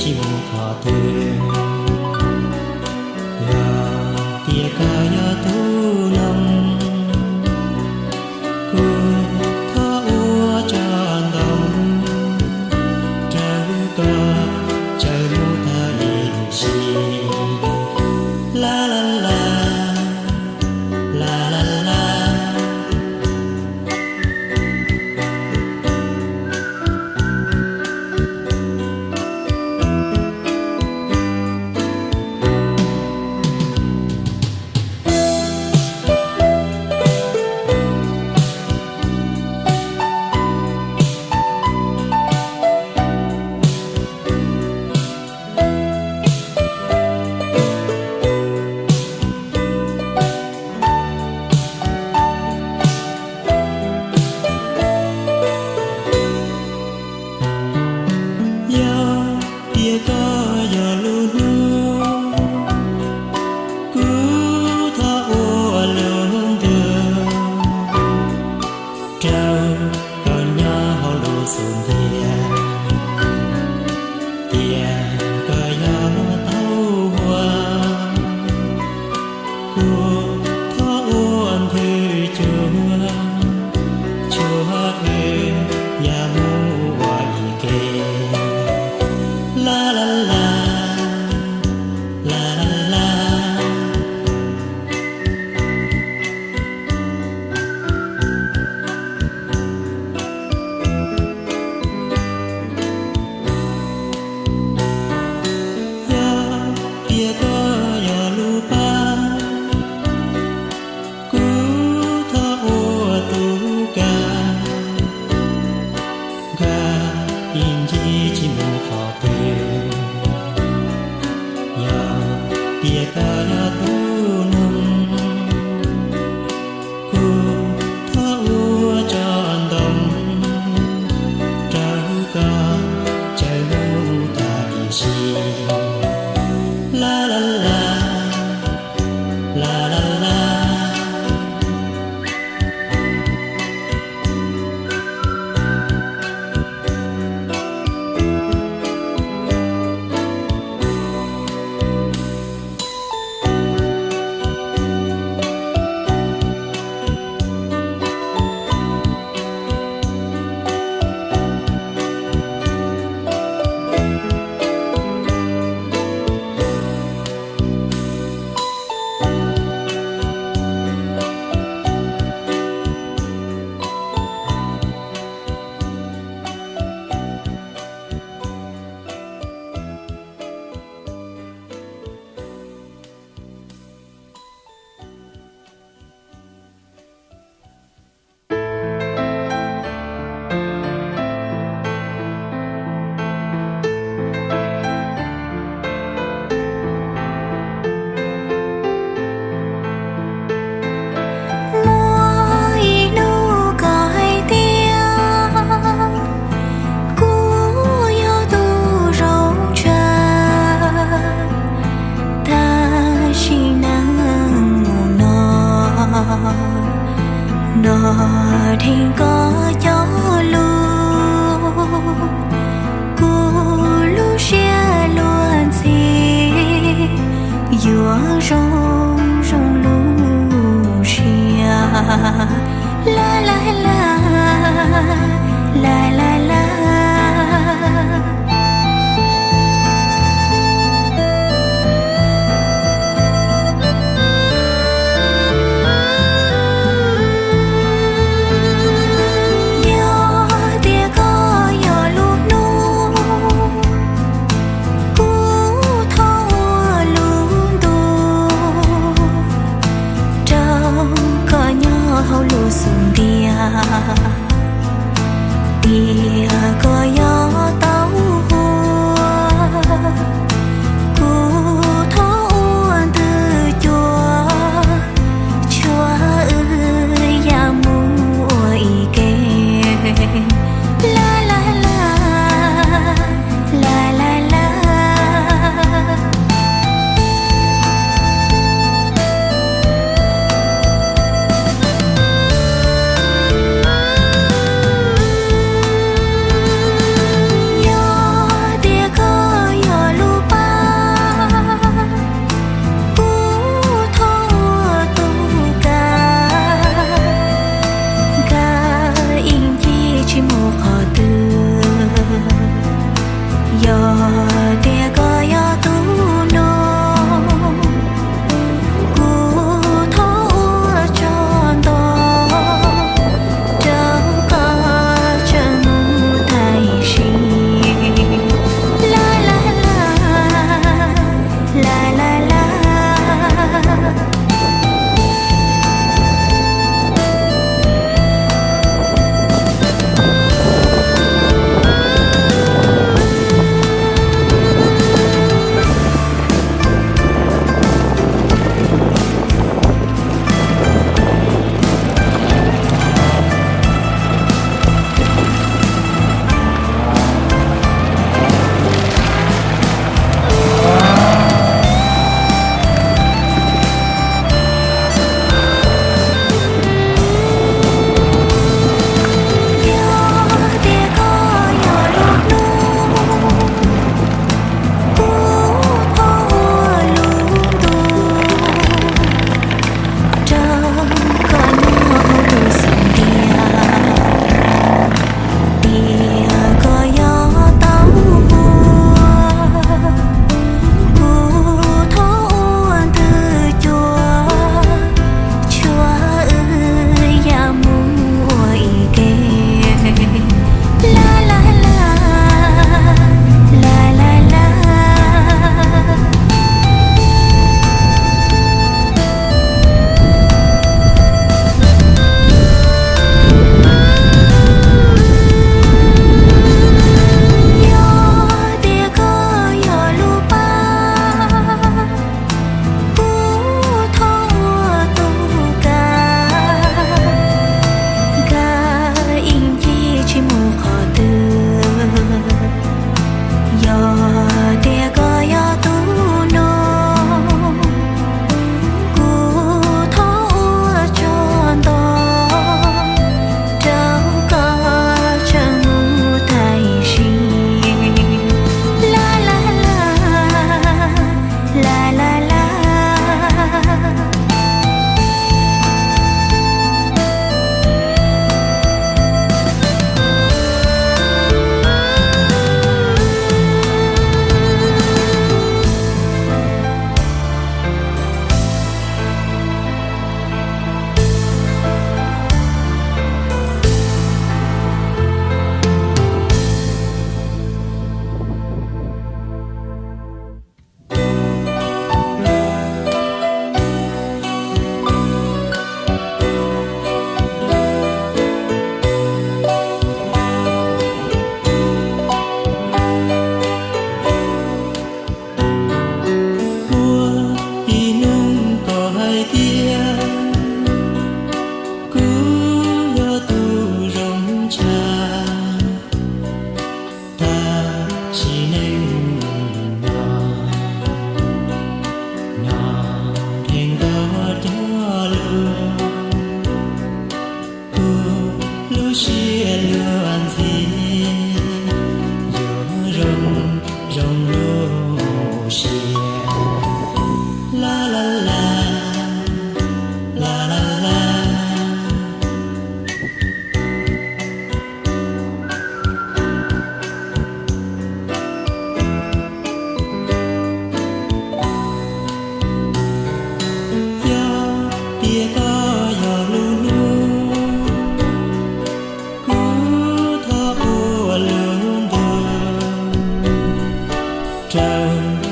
tsis mus qhov twg. Yog tias koj yog tus noog, kuv thov ua tso ntoo rau koj caw mus tag ib sim. La la la, la la la. Yog tias koj yog lub hnub, kuv thov ua lub ntuj rau koj nyob hauv lub xub ntiag. Tias koj yog taub hau, kuv thov ua nthwv cuag, cuag wb ya mus ua ib ke. La la la, la la la. Yog tias koj yog lub paj, kuv thov ua tus kab, nkag ib ncig tsis mus qhov twg. Yog tias koj yog tus noog, kuv thov ua tso ntoo rau koj caw mus tag ib sim. La la la, la la la. Muaj ib hnub koj hais tias kuv yog tus zoo tshaj, tab sis neej mus no nrog dheev koj cov lus, kuv lub siab luag ntxhi yuav zoo zoo lub siab. La la la, la la la. Yog tias koj yog lub hnub, kuv thov ua lub ntuj rau koj nyob hauv lub zoo lub siab. La la la, la la la. Yog tias koj yog lub hlub, kuv thov ua lub ntuj rau